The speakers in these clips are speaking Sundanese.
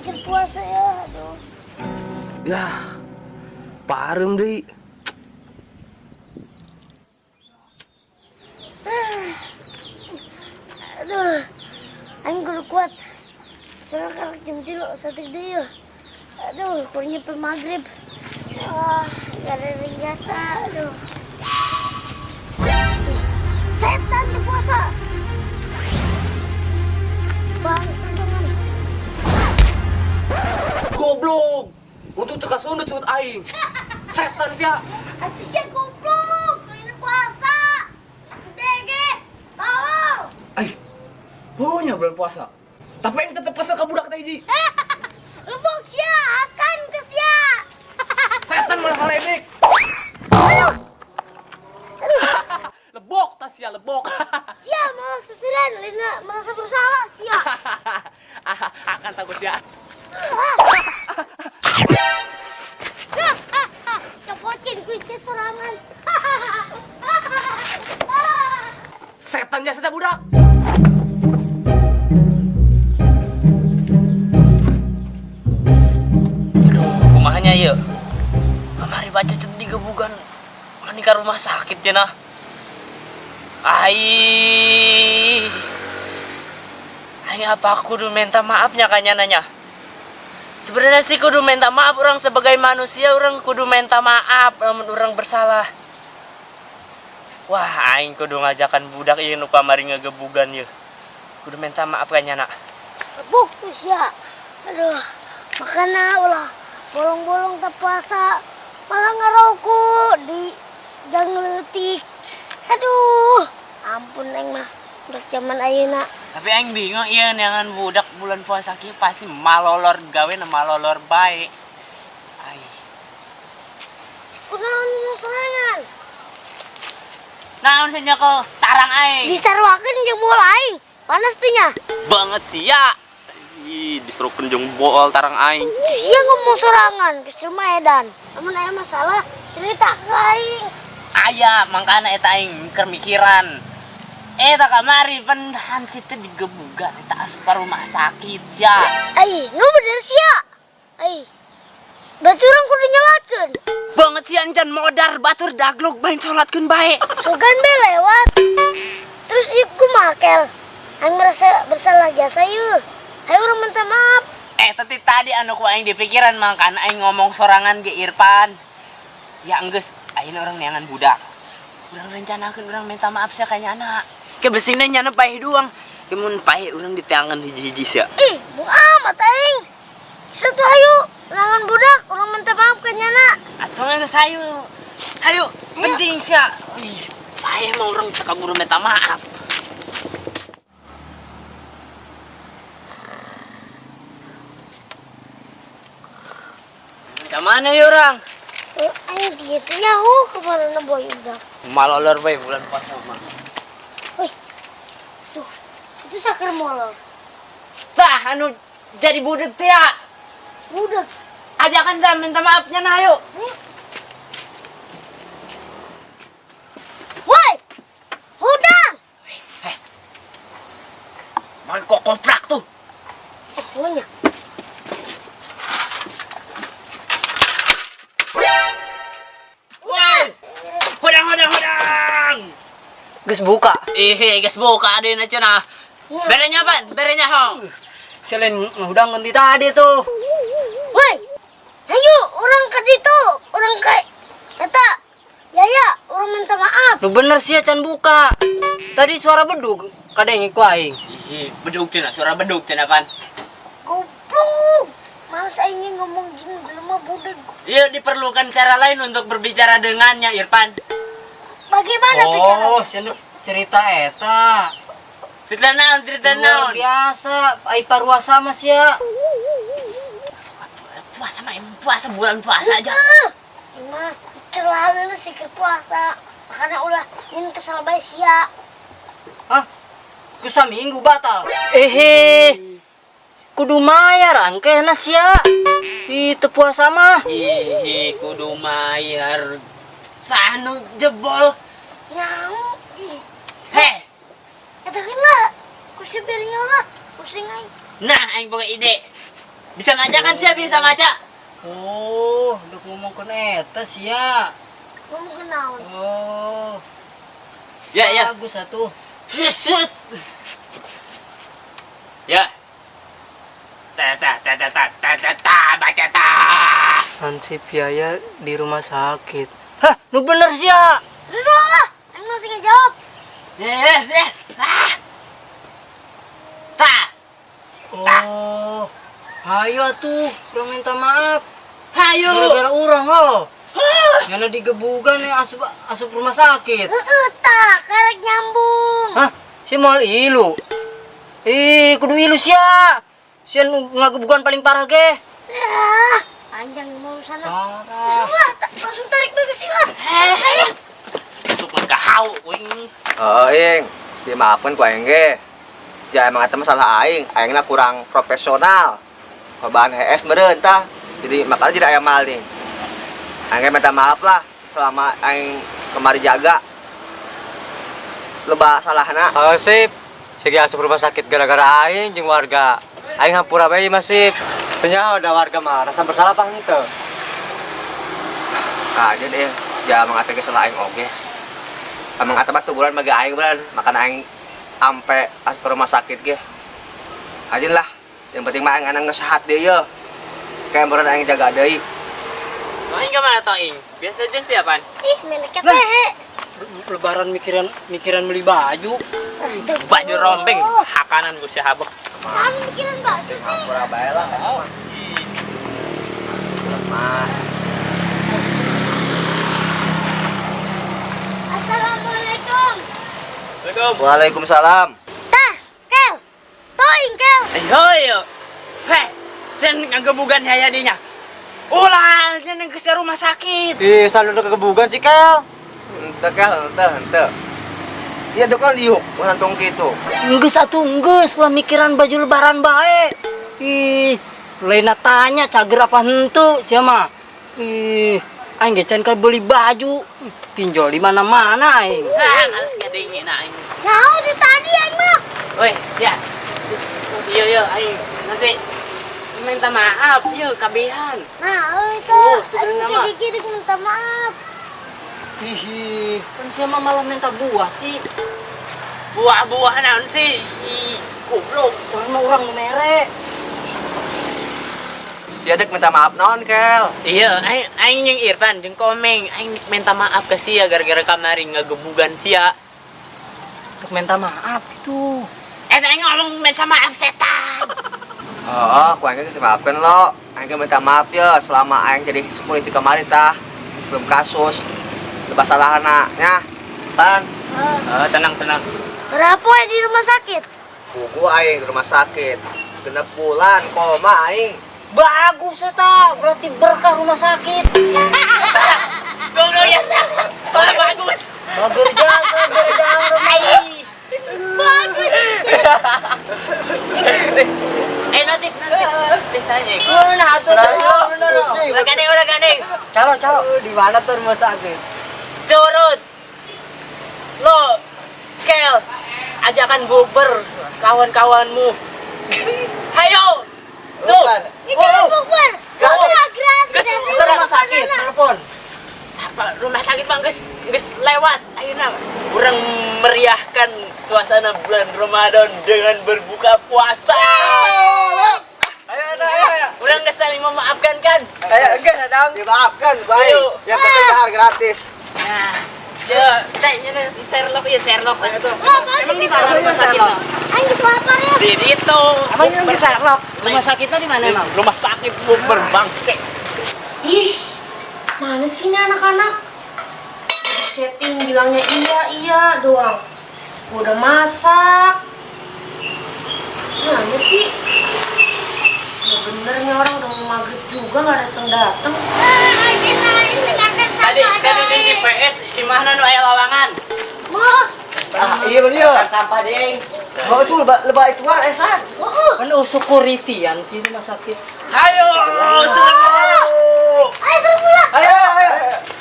Keur puasa ya, aduh. Ya, pareum deui. Aduh, aing kudu kuat. Soalnya karek jam 3, saeutik deui ya. Aduh, kudu nyampe maghrib. Wah, gak ada yang biasa. Aduh. Ih, setan di puasa. Bangsa dengan. Goblok. Untuk teu kasundut sungut aing. Setan sia. Atuh sia goblok, ini puasa. Gede ge. Tolol. Ai. Oh nya bulan puasa. Tapi aing tetep kesel ka budak teh hiji. Lebok sia, akan ke sia. Setan malah ngaledek. Aduh, Lebok tas sia lebok. Sia malah sesiran, Lina merasa bersalah sia. Akan takut sia. Copotin ku sia sorangan. Setan jasa budak. Aduh, kumaha nya ieu? Kamari baca cet digebugan mani ka rumah sakit cenah. Ai. Aing apa kudu minta maafnya ka nyananya? Sebenarnya sih kudu minta maaf, orang sebagai manusia orang kudu minta maaf lamun orang bersalah. Wah, aing kudu ngajakan budak ieu nu kamari ngegebugan ieu. Kudu minta maaf ka nyana. Lebok tuh sia. Aduh, makana ulah bolong-bolong tak puasa malah ngerokok di gang leutik. Aduh, ampun aing mah udah zaman ayeuna. Tapi aing bingung ieu neangan budak bulan puasa kieu pasti malolor gawe na malolor bae. Ai, Kunaon nu sorangan? Naon sih nyekel tarang aing? Disaruakeun jeung bola aing. Panas teh nya. Banget sih ya. Ih, diserukeun jeung bool tarang aing. Sia ngomong sorangan geus mah edan. Lamun aya masalah cerita ke aing. Aya, mangkana eta aing keur mikiran. Eta kamari penhan si teh digebugan eta asup ka rumah sakit sia. Ai, nu bener sia. Ai. Berarti urang kudu nyolatkeun. Banget sia encan modar batur dagluk main salatkeun bae. Sugan be lewat. Terus ieu kumaha kel? Aing merasa bersalah jasa yeuh. Ayo urang minta maaf. Tapi tadi anu ku aing di pikiran mangkana aing ngomong sorangan ge Irfan. Ya enggeus, ayeuna urang neangan budak. Urang rencanakeun urang minta maaf sia ka nyana. Ke besingna nyana paeh doang. Ke mun paeh urang diteangan hiji-hiji sia. Ih, bung amat aing. Satu ayo, neangan budak, urang minta maaf ke nyana. Atuh geus hayu. Hayu, penting sia. Ih, paeh mah urang teu kaburu minta maaf. Ka mana ya orang? Eh, aing dia teh nyaho kemana boy udah. Malolor bae bulan puasa mah. Wih, tuh, itu sakar molor. Tah, anu jadi budak teh ya. Budak. Ajakan dah minta maafnya nah ayo. Woi, hudang. Eh, main kok koprak tuh. Oh, punya. Woi, hudang hudang hudang. Geus buka. Ih, geus buka adeuna cenah. Berenya pan, berenya ho. Selain ngehudang ngendi tadi tuh. Woi, ayo orang ke ditu, orang ke eta. Ya ya, orang minta maaf. Lu bener sih can buka. Tadi suara bedug kadang ku aing. Ih, bedug cenah, suara bedug cenah pan. Goblok. Males aing ngomong gini belum mah budeg. Iya, diperlukan cara lain untuk berbicara dengannya, Irfan. Bagaimana tuh cara? Oh, sia cerita eta. Cerita naon, cerita Luar naon. biasa, ai paruasa mah sia. Puasa mah emang puasa bulan puasa aja. Emang ikir lalu sih ke puasa. Makanya ulah nyin kesal bae sia. Hah? Ku saminggu batal. Ehe. Kudu mayar angkehna sia. Itu puasa mah. Ih, kudu mayar. Sanu jebol. Nyau. Ih, Heh, eta lah. Ku si berinya lah. Pusing aing. Nah aing boga ide. Bisa maca kan sia, bisa maca. Oh, udah ngomongkeun eta sia. Ngomong naon? Oh. Ya, ya. Bagus atuh. Shit. Ya. Ta ta ta ta ta ta ta ta baca ta. Hansip biaya di rumah sakit. Hah, nu bener sia. Terus lah, aing masih ngejawab. Eh, eh, ah. Ta. Oh. Hayo atuh, urang minta maaf. Hayo. Gara-gara urang lo. Nyana digebugan ya asup asup rumah sakit. Heeh, tah, karek nyambung. Hah? Si moal ilu. Ih, kudu ilu sia. Sia nu ngagebugan paling parah ge. Ah, panjang mau sana. Parah. Semua langsung tarik bagus sih lah. Eh. Super kahau uing. Heeh, ing. Dimaafkeun ku aing ge. Ja emang eta masalah aing, aingna kurang profesional. Korban HS meureun tah. Jadi makanya jadi aya maling. Aing ge minta maaf lah selama aing kemari jaga. Loba salahna. Oh, sip. Sigi asup rumah sakit gara-gara aing jeung warga. Aing hampura bae mah sip. Ternyata ada warga mah rasa bersalah apa henteu? Kajen eh, ja emang eta ge salah aing oge. Emang eta mah tuguran bagi aing beneran, makan aing ampe asup ke rumah sakit ge. Hajin lah, yang penting mah aing anang geus sehat deui ye. Kayak meureun aing jaga deui. Aing kemana toh ing? Biasa jeung siapa? Ih, meneknya teh. Lebaran mikiran mikiran beli baju. Astagfirullah. Baju rombeng, hakanan ku siapa? Kan mikiran baju sih. Hampura bae lah. Lemah. Assalamualaikum. Assalamualaikum. Waalaikumsalam. Tah, Kel. Toing, Kel. Ayo yo. Heh, sen ngagebugan haya dinya. Ulah, sen ke rumah sakit. Ih, selalu kegebugan sih, Kel. Henteu Kel, henteu, henteu. Iya dok lah liuk, tong kitu. Enggeus atuh enggeus lah mikiran baju lebaran bae. Ih, lain tanya cager apa henteu sia mah. Ih, aing ge can keur beli baju. Pinjol di mana-mana aing. Ah, males ngadengin aing. Nah, di tadi aing mah. Woi, ya. Iya, iya, aing nanti minta maaf, yuk kabehan. Nah, itu. Oh, sebenarnya Aing mah. gigi minta maaf. Ih, kan sia mah malah minta buah sih. Buah-buah naon sih? Ih, goblok. Urang mah urang nu mere. Sia dek minta maaf naon Kel. Iya, aing aing jeung Irfan jeung Komeng, aing minta maaf ke sia gara-gara kamari ngagebugan sia. Dek minta maaf gitu. Eh, aing ngomong minta maaf setan. Oh, ku aing geus maafkeun lo. Aing ge minta maaf ya selama aing jadi security kemarin tah. Sebelum kasus. Lebah salahna nya. Pan, Oh, tenang, tenang. Berapa ya di rumah sakit? buku aing ke rumah sakit. 6 bulan koma aing. Bagus eta, berarti berkah rumah sakit. Goblok ya. Wah, bagus. Bagus jasa beredar rumah. Bagus. Eh, notif, notif. Biasanya. Nah, atuh Pusing. Ulah gandeng, ulah gandeng. Calo, calo. Di mana tuh rumah sakit? Curut. Lo, Kel, ajakan bukber kawan-kawanmu. Hayo. Tuh. Ini kan bukber. Oh. Gratis. Ges, Ke rumah sakit, telepon. Siapa rumah sakit bang geus geus lewat. Ayo nah, urang meriahkan suasana bulan Ramadan dengan berbuka puasa. Ayo, ayo, ayo. Urang geus saling memaafkan kan? Ayo, enggak, Dadang. Dimaafkan, baik. Ayo. Yang penting dahar gratis. Nah, ya, cek nya Sherlock ya Sherlock. Wah, bagus Emang di mana rumah sakit? Aing geus lapar ya. Di itu. Emang yang di Sherlock? Rumah sakitnya di mana emang? Rumah sakit bukber bangke. Ih, mana sih ini anak-anak? Chatting bilangnya iya iya doang. Gua udah masak. Mana sih? Ya bener nih orang udah mau maghrib juga nggak datang datang. Ah, aing aing dengarkan Tadi sama tadi di GPS di mana nu aya lawangan? Mau. Ah, iya bener. Sampah deh. Oh, itu lebah lebah itu mah esan. Kan oh security-an sih rumah sakit. Hayo, semua. Ayo serbu lah. Ayo, ayo.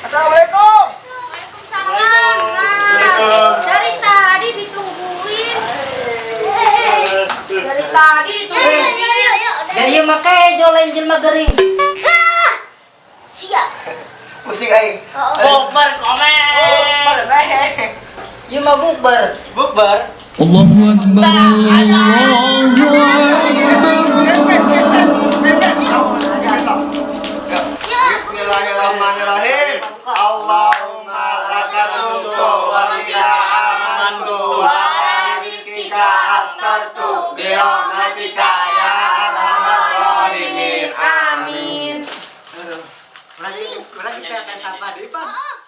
Assalamualaikum. Waalaikumsalam. Nah, dari tadi ditungguin. Dari tadi Yo ditungguin. yo yo yo. Ya ieu mah kejo lain jelema gering. Ah! Siap. Pusing aing. Oh. Bukber komen. Bukber eh. Ieu mah bukber. Bukber. Allahu Akbar, Allahu Akbar. Bismillahirrahmanirrahim. Allahumma laka sumtu wa bika amantu wa ala rizkika aftartu bi rahmatika ya arhamar rahimin. Amin. Urang kita akan sapa deui, Pan.